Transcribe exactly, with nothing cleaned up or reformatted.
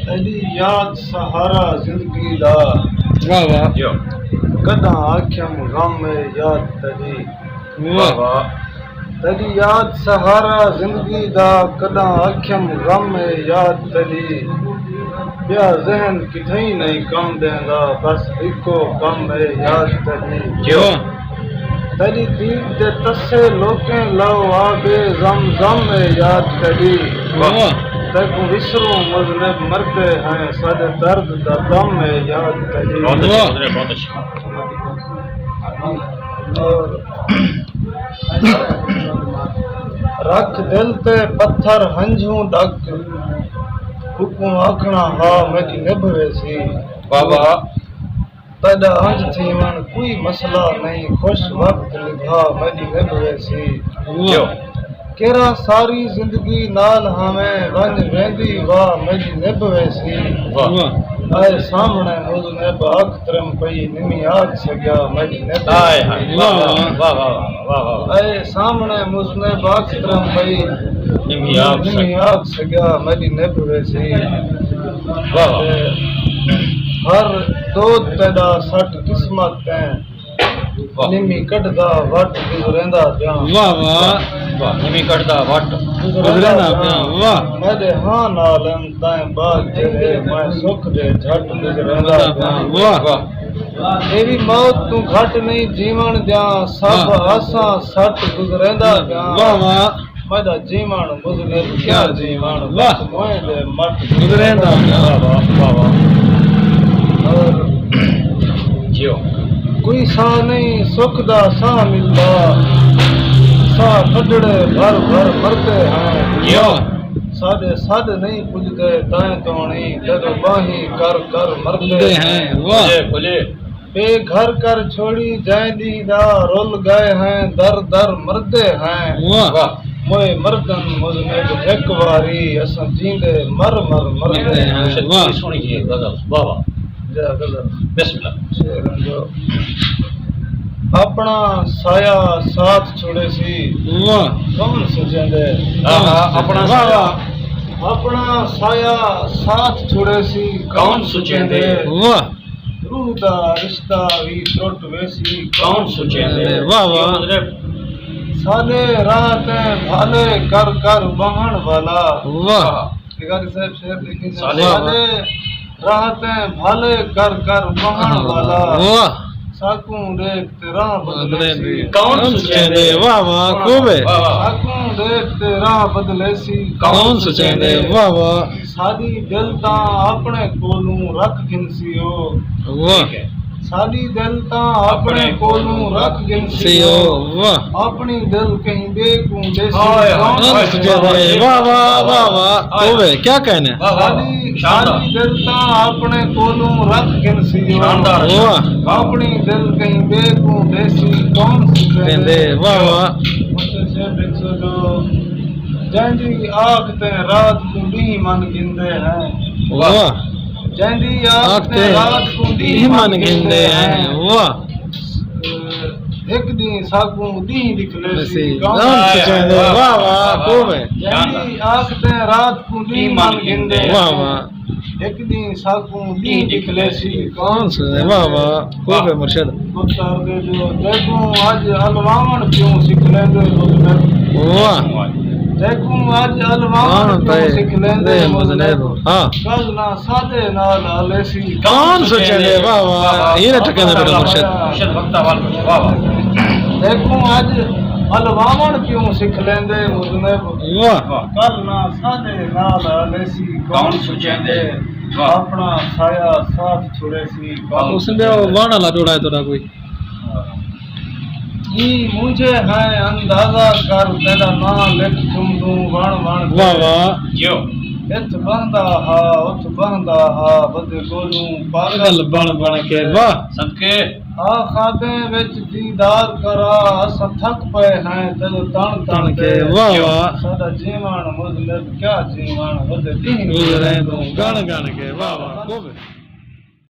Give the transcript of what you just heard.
تیݙی یاد سہارا زندگی دا۔ واہ واہ۔ کݙاں آکھیم غم اے یاد تیݙی۔ واہ۔ تیݙی یاد سہارا زندگی دا، کݙاں آکھیم غم اے یاد تیݙی۔ ٻیا ذہن کتھئیں نئیں کم ݙیندا، بس ہکو کم اے یاد تیݙی۔ واہ۔ تیݙی دید دے تسے لوکیں لو آبِ زمزم اے یاد تیݙی۔ واہ۔ تیکوں وسروں مذنب مردے ہیں، ساݙے درد دا دم اے یاد تیݙی۔ بہت اچھا، واہ۔ بہت اچھا۔ اور رکھ دل تے پتھر ہنجھوں ݙک، ککوں آکھݨا ہا میݙی نبھ ویسی۔ واہ واہ۔ تیݙا انج تھیوݨ کوئی مسئلہ نئیں، خوش وقت نبھا میݙی نبھ ویسی۔ واہ۔ کیرھا ساری زندگی نال ہاویں، ونڄ ویندی واہ میݙی نبھ ویسی۔ واہ۔ واہ۔ اے سامݨے مذنب اکھ ترم پئی، نمی آکھ سڳیا میݙی نبھ ہائے ہائے، ویسی۔ واہ واہ، واہ واہ، واہ واہ۔ اے سامݨے مذنب اکھ ترم پئی، نمی آکھ نمی آکھ سڳیا میݙی نبھ ویسی۔ واہ واہ۔ تے ہر دود تیݙا سٹ قسمت تیں۔ واہ۔ نمی کڈھدا وٹ گزریندا پیاں۔ واہ واہ۔ واہ، نمی کڈھدا وٹ۔ گزریندا پیاں، واہ۔ میݙے ہاں نال ہن تائیں باغ جیڑھے، میں سکھ دے جھٹ گزریندا پیاں۔ واہ۔ واہ۔ اے وی موت توں گھٹ نئیں جیوݨ دیاں، سب واہ۔ آساں سٹ گزریندا پیاں۔ واہ واہ۔ میݙا جیوݨ مذنب کیا جیوݨ، واہ۔ بس موئیں دے مٹ گزریندا۔ واہ واہ، واہ واہ۔ اور جیو۔ کوئی ساہ نئیں سکھ دا ساہ ملدا، ساہ کڈھڑے بھر بھر مردے ہیں۔ جیو۔ ساݙے سݙ نئیں پڄدے تائیں توݨی، تیݙو ٻانہیں کر کر مردے ہیں۔ واہ۔ بھلے، بھلے۔ بے گھر کر چھوڑی جئیں ݙینہہ دا، رل ڳئے ہیں در در مردے ہیں۔ واہ۔ واہ۔ موئے مردن مذنب ہک واری، اساں جیندے مر مر مردے ہیں۔ واہ۔ سوہݨی جی غزل، واہ واہ۔ جا غزل۔ بسم اللہ۔ شعر جو اپݨا سایہ ساتھ چھوڑیسی۔ واہ۔ کون سچیندے؟ آہا، اپݨا واہ، سایہ۔ واہ۔ اپݨا سایہ ساتھ چھوڑیسی، کون سچیندے؟ واہ۔ روح دا رشتہ وی ٹرٹ ویسی، کون سچیندے؟ واہ واہ۔ مطلب، ساݙے راہ تے بھالے کر کر ٻہݨ والا۔ واہ۔ بھکاری صاحب شعر لکھے نے۔ ساݙے واہ واہ۔ ساݙے راہ تے بھالے کر کر ٻہݨ والا۔ واہ۔ ساکوں ݙیکھ تے راہ بدلیسی۔ کون سچیندے؟ واہ واہ، خوب ہے۔ واہ واہ۔ ساکوں ݙیکھ تے راہ بدلیسی۔ کون سچیندے؟ واہ واہ۔ ساݙی دل تاں اپݨے کولوں رکھ گھنسی او۔ واہ۔ ٹھیک ہے۔ ساݙی دل تاں اپݨے کولوں رکھ گھنسی او۔ واہ۔ اپݨی دل کہیں ٻئے کوں ݙیسی۔ ہائے، ہائے، کون ہائے، سچیندے؟ واہ واہ، واہ واہ۔ ہائے۔ خوب ہے، کیا کہنے؟ واہ واہ۔ ساݙی، شاندار۔ ساݙی دل تاں اپݨے کولوں رکھ گھنسی او۔ شاندار۔ واہ۔ اپݨی دل کہیں ٻئے کوں ݙیسی، کون سچیندے؟ واہ واہ۔ مرشد شعر ݙیکھسو جو جیندی آکھ تے رات کوں ݙینہہ من گھندے ہیں۔ واہ۔ جیندی آکھ تے رات کوں ݙینہہ من گھندے ہیں۔ واہ۔ ہک ݙینہہ ساکوں ݙینہہ ݙکھلیسی۔ ویسی۔ کون کون سچیندے؟ واہ واہ، خوب ہے۔ جیندی آکھ تے رات کوں ݙینہہ من گھندے ہیں۔ واہ واہ۔ ہک ݙینہہ ساکوں ݙینہہ ݙکھلیسی۔ کون سچیندے؟ واہ واہ، خوب ہے مرشد۔ پتر دے جو تیکوں اڄ الواوݨ پیوں سکھ لیندے مذنب۔ واہ۔ تیکوں اڄ الواوݨ پیوں سکھ لیندے مذنب۔ ہاں۔ کل نہ ساݙے نال الیسی۔ کون سچیندے؟ واہ واہ، ہیرے ٹکے دے بیٹے مرشد۔ مرشد وقت احوال پوچھے، واہ واہ۔ تیکوں اڄ الواوݨ پیوں سکھ لیندے مذنب۔ واہ۔ کل نہ ساݙے نال الیسی۔ کون سچیندے؟ واہ۔ اپݨا سایہ ساتھ چھوڑیسی۔ کون سچیندے؟ اس نے وݨ والا جوڑا ہے تیرا کوئی؟ ایں مونجھے ہیں اندازہ کر، تیݙا ناں لکھ چمدوں وݨ وݨ تے۔ واہ واہ۔ جیو۔ اتھ ٻہندا ہا، اتھ ٻہندا ہا، ودے ڳولوں پاڳل بݨ بݨ کے۔ واہ۔ صدقے۔ آ خوابیں وچ دیدار کرا، اساں تھک پئے ہیں تیݙو تݨ تݨ کے۔ واہ واہ۔ ساݙا جیوݨ مذنب کیا جیوݨ، ودے ݙینہہ گزریندوں ڳݨ ڳݨ کے۔ واہ واہ۔ خوب۔